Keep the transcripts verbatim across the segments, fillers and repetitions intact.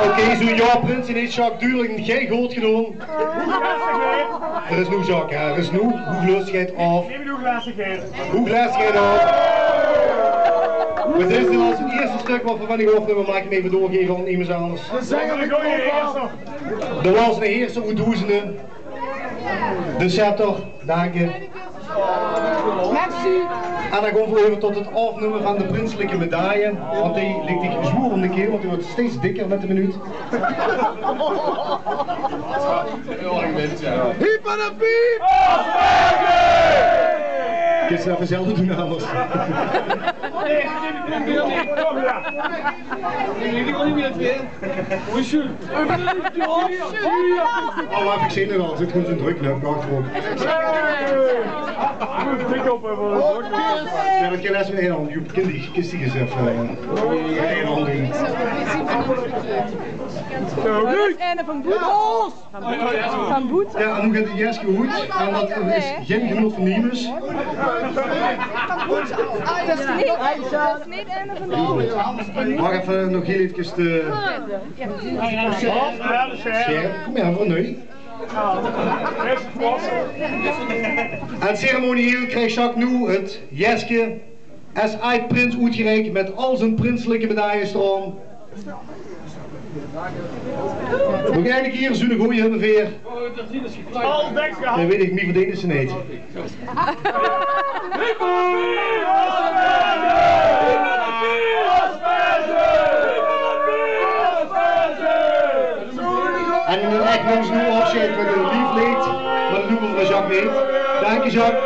Oké, zoe'n jaor prinse heet Jacques dudelik gein good gedoon. D'r is noe, Jacques, hè, d'r is noe hoeglöstigheid aaf. Hoeglöstigheid aaf. Mer dit is noe al 't ierste stök wat v'r van dich aafnumme, maag ich 'm effe doorgeve aan emes angers. D'r waas 'ne heerser oet Doezene. De scepter, dank dich. Merci. En dan gaon v'r euver tot 't aafnumme van de prinselike medaille. Want die ligk dich zwoer óm de keel, want die weurt steeds dikker mit de minuut. Hiep aan de piep! Kins se effe zelf doon, angers. Oh, wach, ich zeen 't al. Zit gewoon zoe'n drökknöp achterop. Jao, dat kin bès mit ein hand. Joep, kin die, kins die ins effe, eh, mit ein hand doon. En van Boet. Van Boet. Jao, en noe geit 't Jeske good. En dat is gein genot veur niemes. Dat is neet, dat is neet eine van de... Wach effe, nog hiel efkes de Sjerp, kom mer, veur noe. En ceremonieel krieg Jacques noe 't Jeske es aajd-prins oetgereik mit al zien prinselike medailles d'raon. Nog eine kier zoe'n gooj höbbeveer. Dan weit ich, mie verdeende ze neet. En ich num noe aafsjeid mit ein lief leed, mer dat doon v'r veur Jacques neet. Dank dich, Jacques.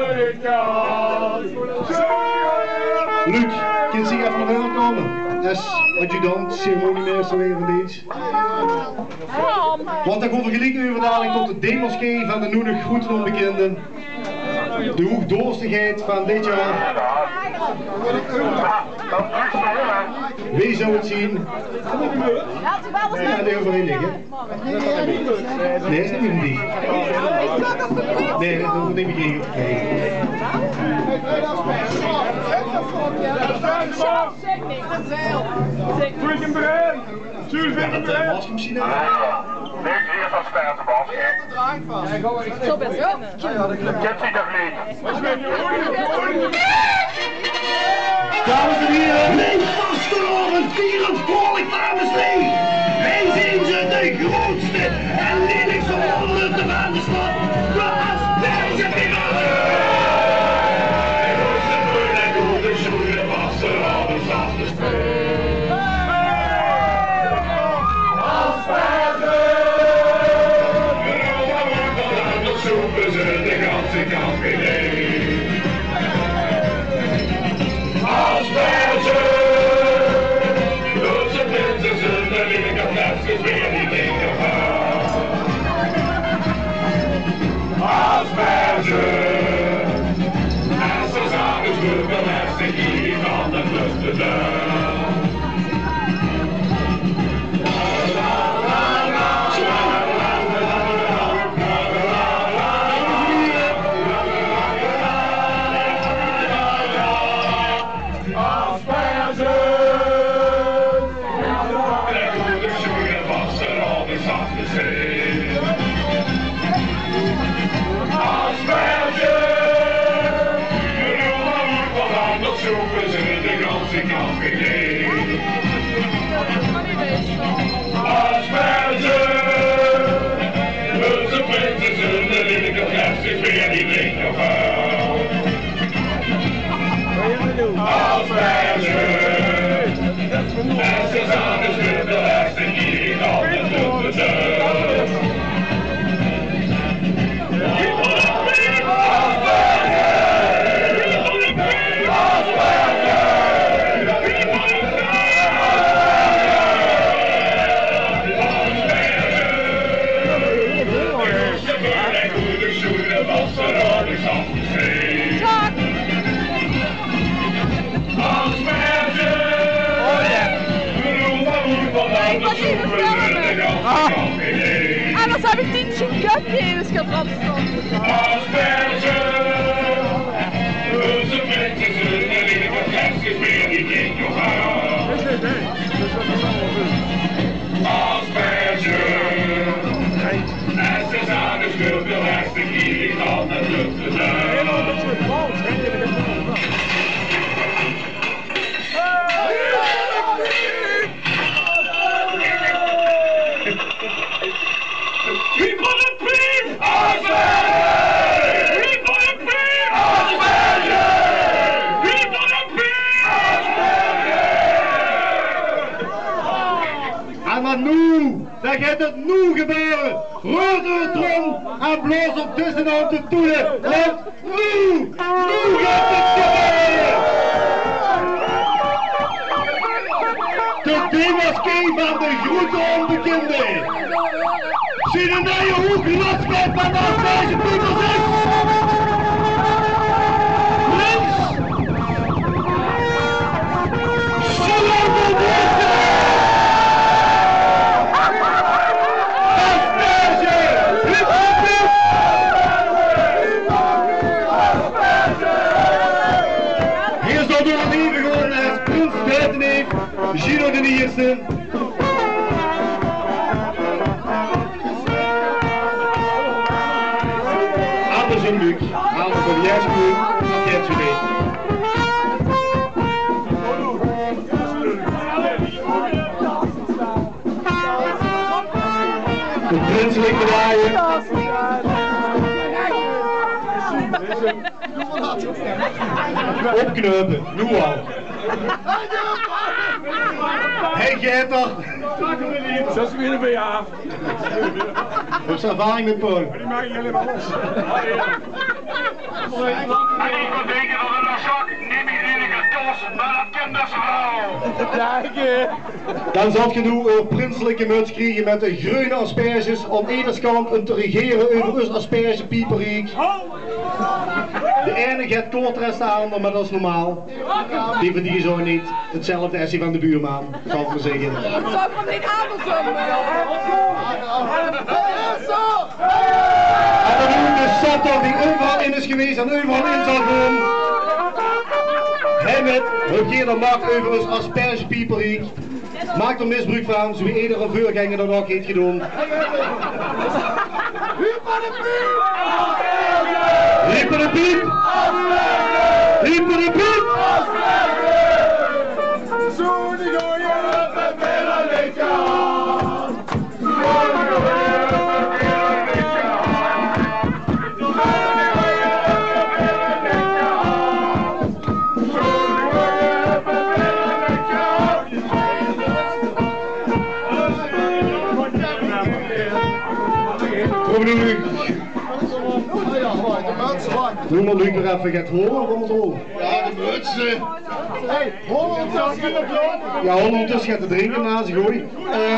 Luc, kins dich effe nao veure kómme? Es adjudant, ceremoniemeister weer van dees. Want dan gaon v'r geliek euver dalik tot de demoskee van de noe nog groeten ónbekinde. De hoegdorstigheid van dit jaor. Wae zou 't zeen? Jao, die euverhaer ligke. Nae, is neet mie van die. Nae, dat mót neet mie. Nae. Goeie brand! Suus, ben je er? Wasmachine? Niks hier van Spaanse bal. Zo best kunnen. Kent u dat niet? Dames en heren, mien vastelaovendvierend volk, dames en heren. Wij zijn ze, de grootste en lelijkste ronde van de stad. De Asperge Piraten. Asperge. En zo zagen ze de les, ik hier van de kluste deur. Asperge. Asperge. Onze prinses, de lelijke fles is weer niet leeg. Asperge. En ze zagen ze de les, ik hier al de kluste deur. Ik was even filmen. Ah. En dan heb ik tien seconden dus getrapt. Mer noe, dan geit 't noe gebeure. Reut eur trom en blaos op dizze hand de toete. Want noe, noe geit 't gebeure. De demaskering van de groete onbekinde. Zien de nuie hoeglötske van de Aspergepiepers is Prins Sjoerd de Wisse! Asperge! Hiep, hiep, hiep! Heer zal door 't laeve gaon es prins derde neef Gino d'n Ierste. Andersom, Luc. Andersom. Juist, Luc. Verkeerd geweest. De prinselijke medaille. Opkneupen, noe al. Hey, Getter. Dat is weer een B A. Wat is ervaring met Paul? Die maak ik helemaal los. En ik wil denken dat een zak niet meer in de kast, maar dat kan best wel. Dank je. Dan zalt ge noe eur prinselike muts kriege mit de greune asperges, óm ederskant um te regere euver us aspergepieperiek. De eine geit korter es de ander, mer dat is normaal. Die verdene zoe neet hetzelfde es die van de buurman, zal ik mer zègke. Zou ik hem niet andersom, eh? En dan noe de scepter die euveral in is gewees en euveral in zal gaon. Hiermit höb geer de mach euver us aspergepieperiek. Maak d'r misbruuk van, zoe wie edere veurgenger dat ouch heet gedoon. Hiep de piep! Hiep de piep! Noe mót Luc weer effe get hole, of wat mót hole? Ja, de muts, hè. Ja, hole, dus get te drinke naast de gooi. Eh,